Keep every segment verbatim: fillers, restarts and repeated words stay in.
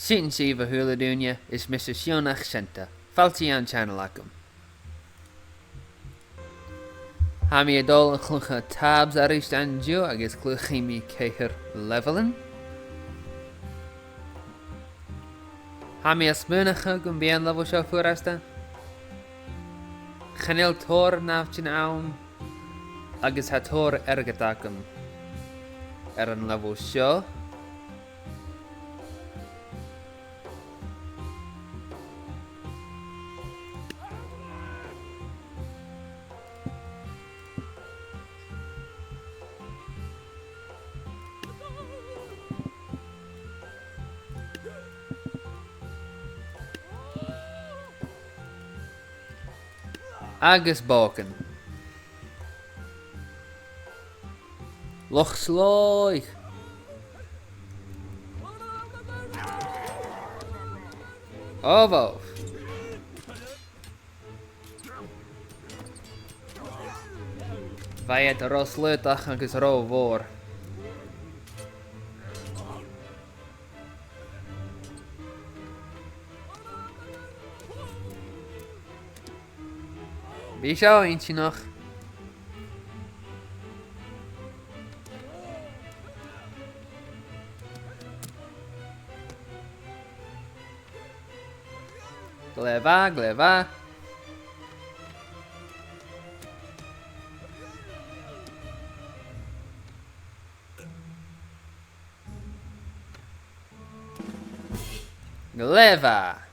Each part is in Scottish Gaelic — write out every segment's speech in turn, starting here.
Sin sibh, a h-uile duine, is mise Sionnach Seunta. Fàilte dhan channel agam. Tha mi a' dol a chluich TABS a-rithist an-diugh agus cluichidh mi ceithir leibheilean. Tha mi a' smaoineachadh gum bi an leibheil seo furasta. Chan eil tòrr nàimhdean ann, agus tha tòrr airgid agam air an leibheil seo. Agus bòcan. Loch Slòigh! Ò, bhobh! Bha iad ro slaodach agus ro mhòr. Bidh seo inntinneach. Glè mhath, glè mhath. Glè mhath.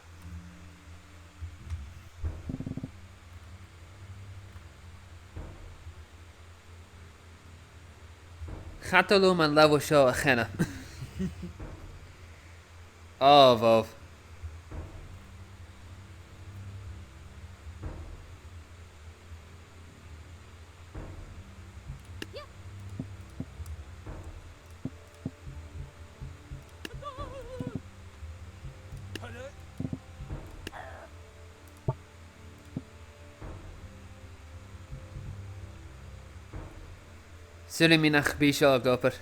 Cha toil leam an leibheil seo a cheannach. Ò, bhobh. Saoilidh mi nach bi seo ag obair.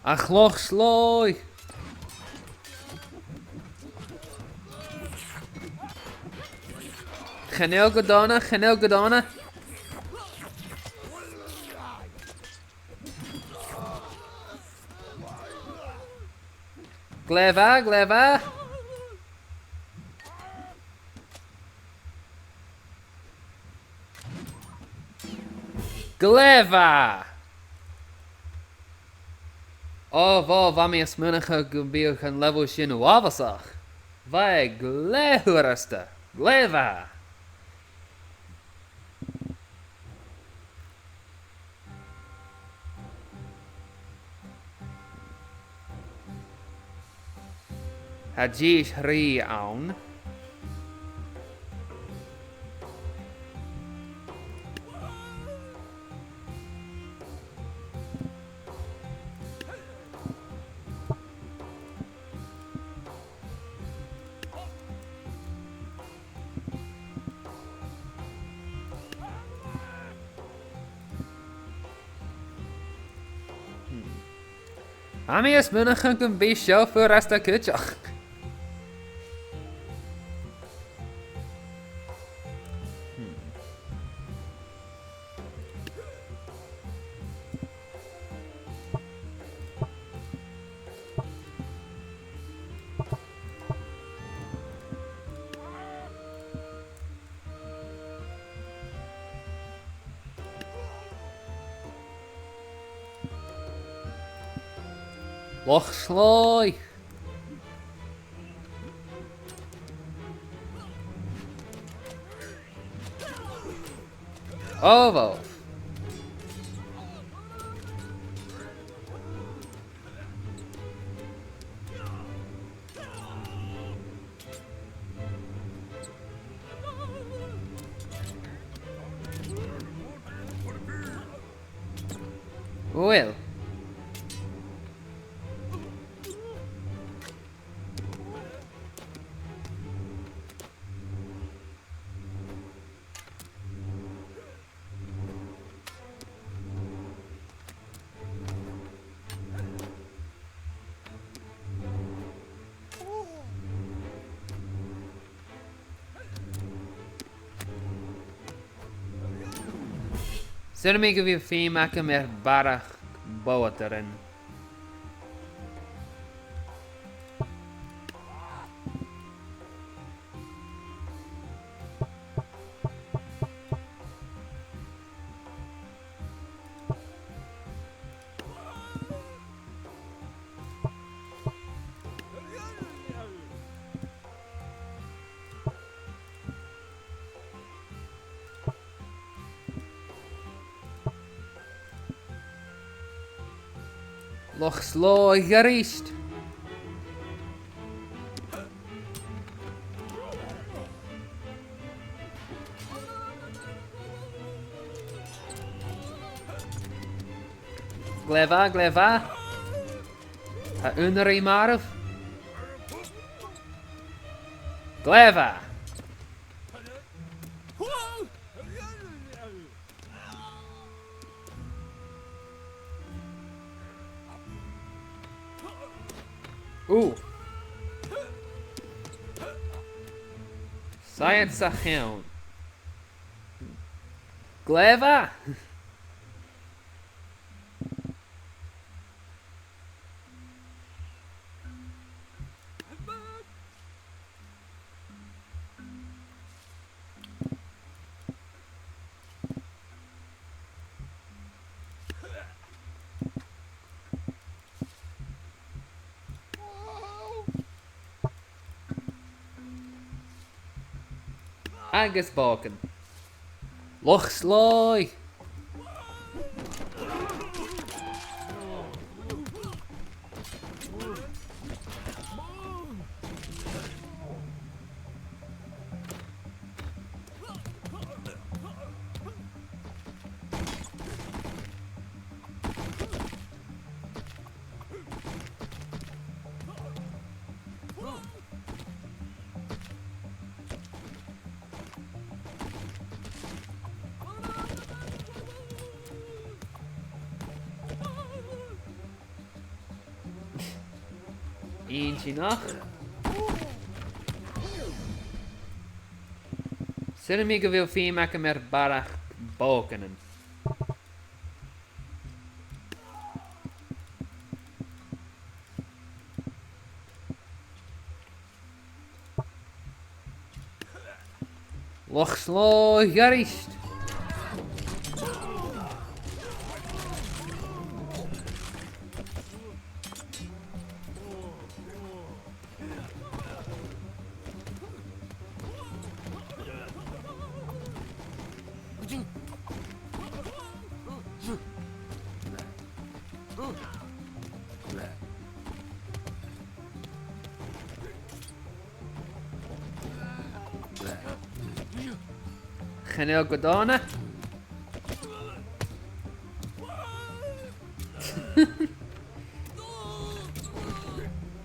Ach Loch Slòigh! Chan eil gu dona, chan eil gu dona. Glè mhath, glè mhath. Glè mhath! Ò, bhobh, bha mi a' smaoineachadh gum biodh an leibheil sin uabhasach. Bha e glè fhurasta. Glè mhath! Tha dithis thrì ann. Hmm. Tha mi a' smaoineachadh gum bi seo furasta cuideachd. Hmm. Loch Slòigh! Ò, bhobh. Uill. Saoilidh mi gu bheil feum agam air barrachd bòtannan. Loch Slòigh a-rithist. Glè mhath, glè mhath. Tha aon-rìgh marbh. Glè mhath. Ù. Saighdear sa cheann. Glè mhath. Agus bòcan. Loch Slòigh! Inntinneach. Saoilidh mi gu bheil feum agam air barrachd bòcannan. Loch Slòigh a-rithist. Chan eil gu dona.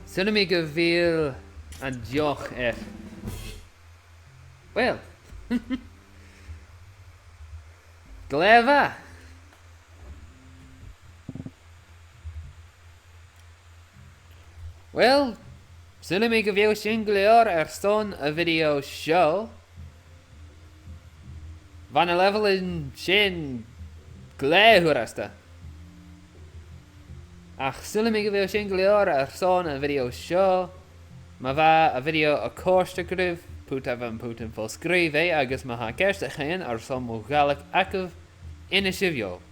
Saoilidh mi gu bheil an deoch air. Well. Glè mhath. Well, saoilidh mi gu bheil sin gu leòr airson a' video seo. Bha na leibheilean sin glè fhurasta. Ach saoilidh mi gu bheil sin gu leòr airson a' video seo. Ma bha a' video a' còrdadh ribh, put am putan fo-sgrìobhaidh agus ma tha ceist agaibh airson mo Ghàidhlig agaibh, innsibh dhomh.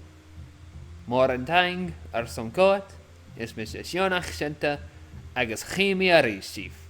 Mòran taing airson coimhead, is mise Seonach Seunta agus chì mi a-rithist sibh.